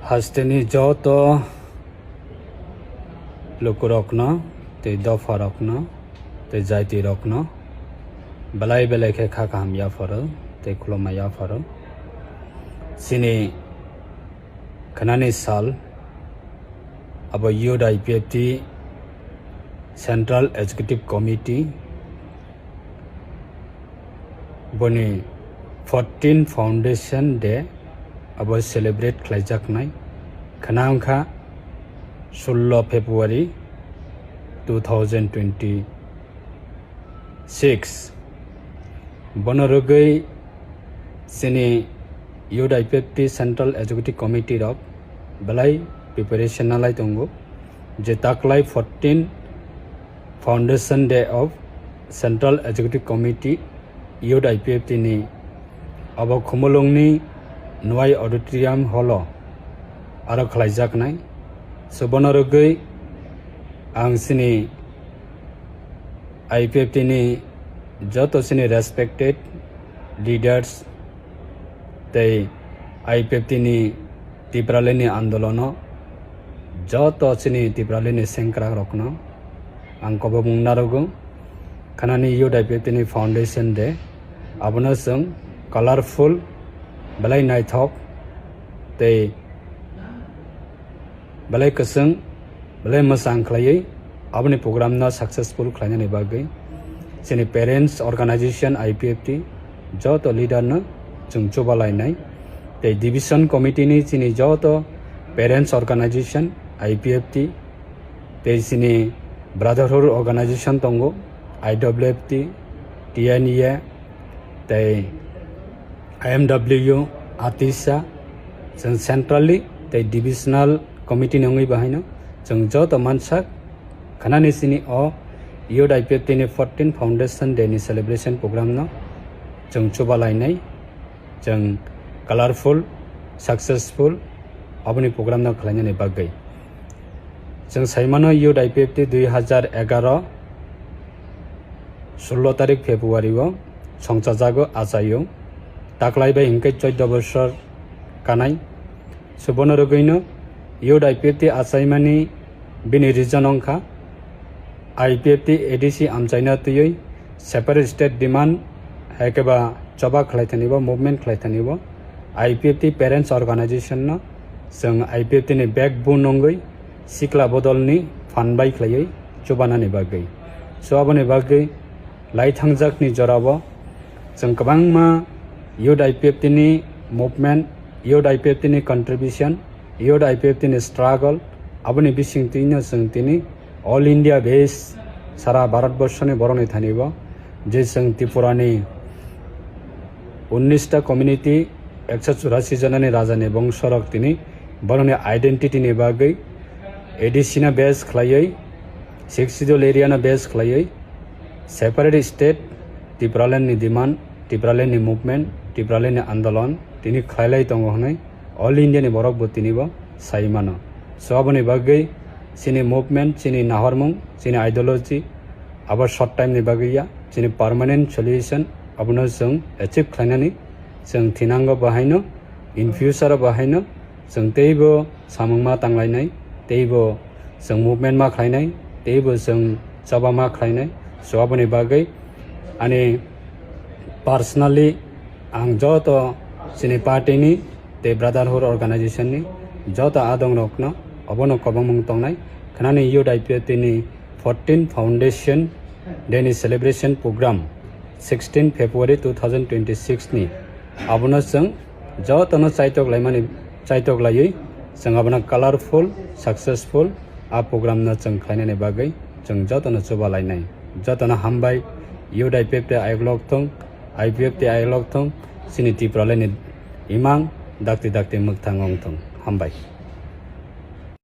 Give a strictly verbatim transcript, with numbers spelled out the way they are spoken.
Hasteni joto lukurokno, tei dopharokno, tei jaitirokno belai belai khe kha kaham yapharo tei khulumma yapharo. Chini khnani sal abo Youth I P F T Central Executive Committee boni fourteen Foundation Day abo celebrate khlaijaknai khna wngkha sullo February two thousand twenty-six. Bono rwgwi chini Youth I P F T Central Executive Committee rok belai preparation nalai tongo, je taklai fourteen Foundation Day of Central Executive Committee Youth I P F T ni abo Khumulwngni Nwai Auditorium Hall o aro khlaijaknai. So bono rwgwi ang chini I P F T ni joto chini respected leaders tei I P F T ni Tipralandni andolono joto chini Tipralandni sengkrakrokno ang kobokmung narwgo. Khnani Youth I P F T ni Foundation Day, abono chwng colorful, belai naithok tei belai kwchwng, belai mwchang khlaiwi aboni program no successful khlainani bagwi chini parents organization I P F T joto leader no chwng chubalainai, tei division committee ni chini joto parents organization I P F T, tei chini brotherhood organization tongo, I W F T, T N E A, tei I M W, ATISA, chwng centrally tei divisional committee ni wngwi bahaino chwng joto mansak khnani chini o Youth I P F T ni fourteen Foundation Day ni celebration program no chwng chubalainai, chwng colorful, successful aboni program no khlainani bagwi. Chwng saimano Youth I P F T dui hazar egaroh sullo tarik February o songchajago achaio, taklai bai hinkhe chaudo bosor kanai. So bono rwgwino Youth I P F T achaimani bini reason wngkha I P F T A D C amchaina twiwi separate state demand hai khe ba choba khlai thani bo, movement khlai thani bo I P F T parents organization no chwng I P F T ni backbone wngwi sikla bodolni phan bai khlaiwi chubanani bagwi. So aboni bagwi lai thangjakni jorao chwng kwbangma Youth I P F T ni movement, Youth I P F T ni contribution, Youth I P F T ni struggle, aboni bisingtwino chwng tini all India base sara Bharat borso ni borok ni thani bo je chwng Tripura ni unnish ta community, ekso churasi jona ni raja ni bongso rok tini borok ni identity ni bagwi A D C no base khlaiwi, Sixth Schedule area no base khlaiwi separate state, Tipraland ni demand, Tipraland ni movement, Tipraland ni andolon tini khlailai tongo hwnwi all India ni borok bo tini bo sai mano. So aboni bagwi chini movement, chini nahormung, chini ideology abo short time ni bagwi ya, chini permanent solution abono chwng achieve khlainani chwng thinango, bo haino in future o bo haino chwng teibo samung ma tanglainai, teibo chwng movement ma khlainai, teibo chwng choba ma khlainai. So aboni bagwi ani personally ang joto chini party ni tei brotherhood organization ni joto adong rokno obono kobongmung tongnai khnani Youth I P F T ni fourteen Foundation Day ni celebration program sixteen February two thousand twenty-six ni abono chwng jotono chaitok laimani, chaitok laiwi chwng abono colorful, successful a program no chwng khlainani bagwi chwng jotono chuba lainai. Jotono hambai, Youth I P F T ayok lok thung, I P F T ayok lok thung, chini Tipraland ni imang dakti dakti mwkthang wng thung. Hambai.